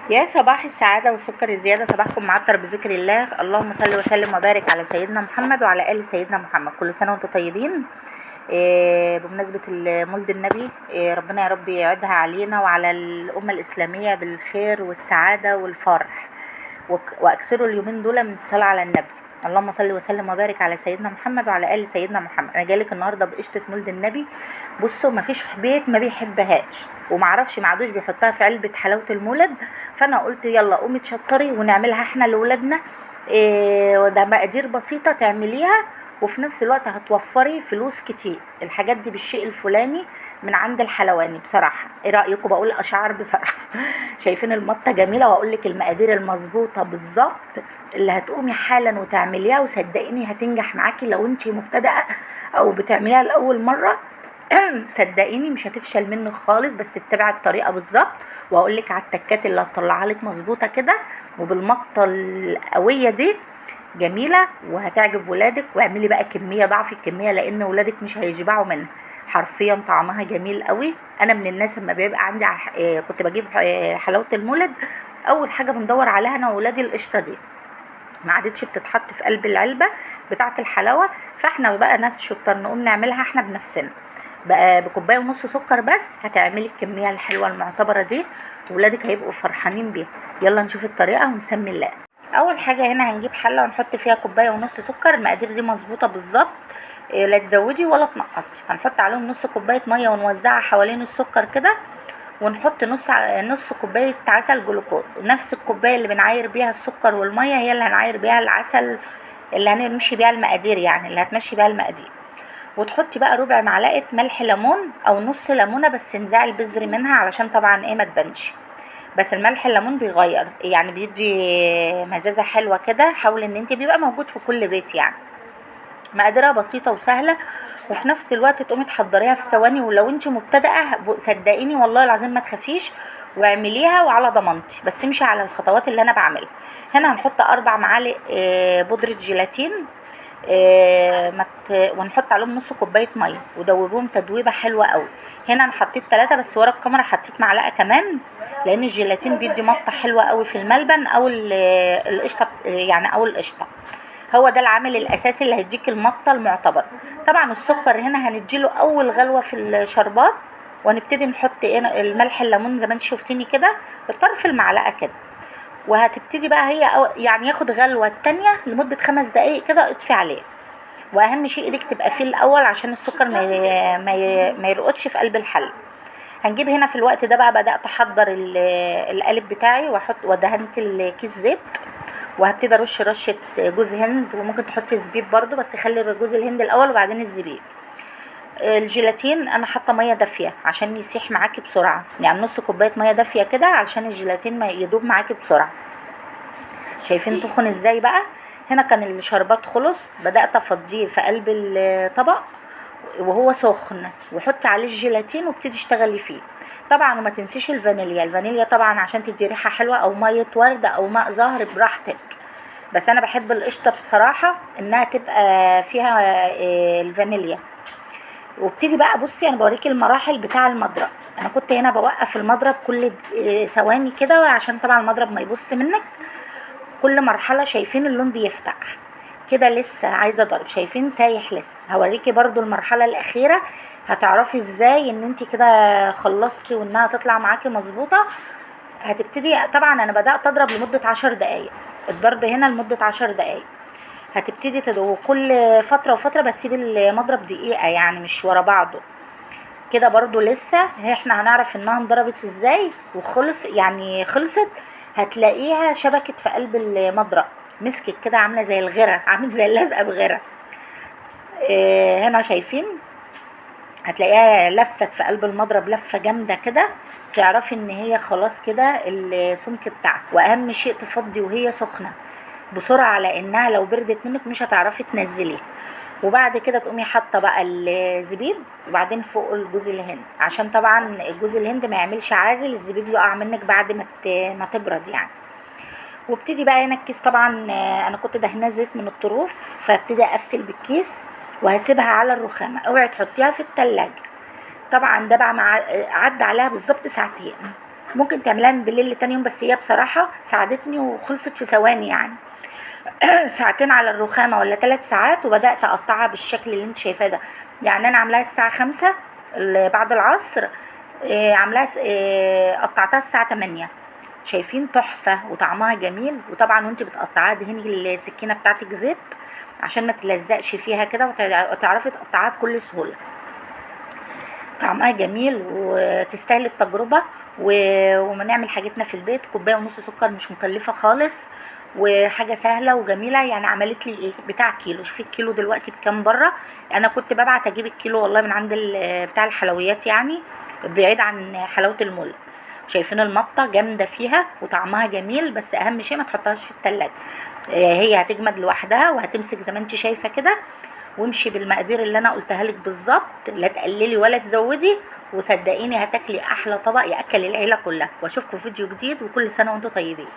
يا صباح السعادة والسكر الزيادة، صباحكم معطر بذكر الله. اللهم صل وسلم وبارك على سيدنا محمد وعلى آل سيدنا محمد. كل سنة وانتم طيبين. بمناسبة مولد النبي، ربنا يا رب يعيدها علينا وعلى الأمة الإسلامية بالخير والسعادة والفرح، وأكثروا اليومين دول من الصلاة على النبي. اللهم صل وسلم وبارك على سيدنا محمد وعلى آل سيدنا محمد. أنا جايلك النهارده بقشطة مولد النبي. بصوا، مفيش بيت ما بيحبهاش، ومعرفش معدوش بيحطها في علبة حلاوة المولد، فأنا قلت يلا قومي تشطري ونعملها احنا لولادنا. وده مقادير بسيطة تعمليها، وفي نفس الوقت هتوفري فلوس كتير. الحاجات دي بالشيء الفلاني من عند الحلواني بصراحة. ايه رأيكم؟ بقول اشعار بصراحة. شايفين المطة جميلة، واقول لك المقادير المظبوطة بالظبط اللي هتقومي حالا وتعمليها، وصدقيني هتنجح معاكي لو انتي مبتدئة او بتعمليها لأول مرة. صدقيني مش هتفشل منك خالص، بس اتبعي الطريقة بالظبط، واقول لك على التكات اللي هتطلعها لك مظبوطة كده، وبالمطة القوية دي جميلة وهتعجب ولادك. واعملي بقى كمية ضعف الكمية لان ولادك مش هيشبعوا منها. حرفيا طعمها جميل قوي. انا من الناس لما بيبقى عندي كنت بجيب حلاوة المولد، اول حاجة بندور عليها انا وولادي القشطة دي، ما عادتش بتتحط في قلب العلبة بتاعة الحلاوة، فاحنا بقى ناس شطار نقوم نعملها احنا بنفسنا. بقى بكوباية ونص سكر بس هتعملي الكمية الحلوة المعتبرة دي، ولادك هيبقوا فرحانين بيها. يلا نشوف الطريقة ونسمي الله. اول حاجة هنا هنجيب حلة ونحط فيها كوباية ونص سكر، المقادير دي مظبوطة بالظبط، لا تزودي ولا تنقصي. هنحط عليهم نص كوباية مية ونوزعها حوالين السكر كده، ونحط نص كوباية عسل جلوكوز. نفس الكوباية اللي بنعاير بيها السكر والمية هي اللي هنعاير بيها العسل اللي هنمشي بيها المقادير، يعني اللي هتمشي بيها المقادير. وتحطي بقى ربع معلقة ملح ليمون او نص ليمونة، بس انزعي البذر منها علشان طبعا ما تبانش، بس الملح الليمون بيغير يعني بيدي مزازة حلوة كده. حاولي ان انت بيبقى موجود في كل بيت يعني. مقاديرها بسيطة وسهلة، وفي نفس الوقت تقومي تحضريها في ثواني. ولو انت مبتدئة صدقيني والله العظيم ما تخافيش واعمليها وعلى ضمانتي، بس امشي على الخطوات اللي انا بعملها. هنا هنحط 4 معالق، بودرة جيلاتين، ونحط عليهم نص كوباية مية، ودوبوهم تدويبة حلوة قوي. هنا انا حطيت 3 بس ورا الكاميرا حطيت معلقة كمان، لان الجيلاتين بيدي مطة حلوة قوي في الملبن او القشطة، يعني او القشطة هو ده العامل الاساسي اللي هيديك المطة المعتبرة. طبعا السكر هنا هنديله اول غلوة في الشربات، وهنبتدي نحط الملح الليمون زي ما انت شفتيني كده بطرف المعلقة كده، وهتبتدي بقى هي يعني ياخد غلوة التانية لمدة 5 دقايق كده، اطفي عليه. واهم شيء ايدك تبقى فيه الاول عشان السكر ما يرقدش في قلب الحلة. هنجيب هنا في الوقت ده بقى بدأت احضر القالب بتاعي، ودهنت الكيس زيت، وهبتدي ارش رشة جوز هند، وممكن تحطي زبيب برضو، بس خلي جوز الهند الاول وبعدين الزبيب. الجيلاتين انا حاطه ميه دافيه عشان يسيح معاكي بسرعه، يعني نص كوبايه ميه دافيه كده عشان الجيلاتين ما يدوب معاكي بسرعه. شايفين تخن ازاي بقى؟ هنا كان الشربات خلص، بدات افضيه في قلب الطبق وهو سخن، وحطي عليه الجيلاتين وابتدي اشتغلي فيه. طبعا وما تنسيش الفانيليا، الفانيليا طبعا عشان تدي ريحه حلوه، او ميه ورد او ماء زهر براحتك، بس انا بحب القشطه بصراحه انها تبقى فيها، الفانيليا. وابتدي بقى، بصي انا بوريكي المراحل بتاع المضرب. انا كنت هنا بوقف المضرب كل ثواني كده عشان طبعا المضرب ما يبص منك. كل مرحله شايفين اللون بيفتح كده، لسه عايزه ضرب، شايفين سايح لسه. هوريكي برضو المرحله الاخيره هتعرفي ازاي ان انت كده خلصتي وانها تطلع معاكي مظبوطه. هتبتدي طبعا انا بدات اضرب لمده 10 دقايق، الضرب هنا لمده 10 دقايق. هتبتدي تدوب كل فتره وفتره، بسيب المضرب دقيقه يعني مش ورا بعضه كده برضو لسه. احنا هنعرف انها انضربت ازاي وخلص، يعني خلصت. هتلاقيها شبكت في قلب المضرب، مسكت كده عامله زي الغيره، عامل زي اللزقه بغيره. هنا شايفين هتلاقيها لفت في قلب المضرب لفه جامده كده، تعرفي ان هي خلاص كده السمك بتاعها. واهم شيء تفضي وهي سخنه بسرعه، لانها لو بردت منك مش هتعرفي تنزليها. وبعد كده تقومي حاطه بقى الزبيب، وبعدين فوق الجوز الهند، عشان طبعا الجوز الهند ما يعملش عازل، الزبيب يقع منك بعد ما تبرد يعني. وابتدي بقى هنا الكيس، طبعا انا كنت دهناه زيت من الطروف، فابتدي اقفل بالكيس وهسيبها على الرخامه. اوعي تحطيها في التلاجة. طبعا ده بقى عدى عليها بالظبط ساعتين. ممكن تعمليها من بالليل لتاني يوم، بس هي بصراحة ساعدتني وخلصت في ثواني يعني. ساعتين على الرخامه ولا 3 ساعات، وبدات اقطعها بالشكل اللي انت شايفاه ده. يعني انا عاملاها الساعة 5 بعد العصر، عاملاها قطعتها الساعة 8. شايفين تحفة وطعمها جميل. وطبعا وانت بتقطعيها دهني السكينة بتاعتك زيت عشان ما تلزقش فيها كده، وتعرفي تقطعيها بكل سهولة. طعمها جميل وتستاهل التجربة. ونعمل حاجتنا في البيت. كوباية ونص سكر مش مكلفة خالص، وحاجه سهلة وجميلة. يعني عملت لي ايه بتاع كيلو. شوفي الكيلو دلوقتي بكام بره. انا كنت ببعت اجيب الكيلو والله من عند بتاع الحلويات، يعني بعيد عن حلاوة المولد. شايفين المطه جامدة فيها وطعمها جميل، بس اهم شيء ما تحطهاش في التلاجة، هي هتجمد لوحدها وهتمسك زي ما انت شايفه كده. وامشي بالمقادير اللي انا قلتها لك بالظبط، لا تقللي ولا تزودي، وصدقيني هتاكلي احلى طبق ياكل العيلة كلها. واشوفكم في فيديو جديد، وكل سنة وانتم طيبين.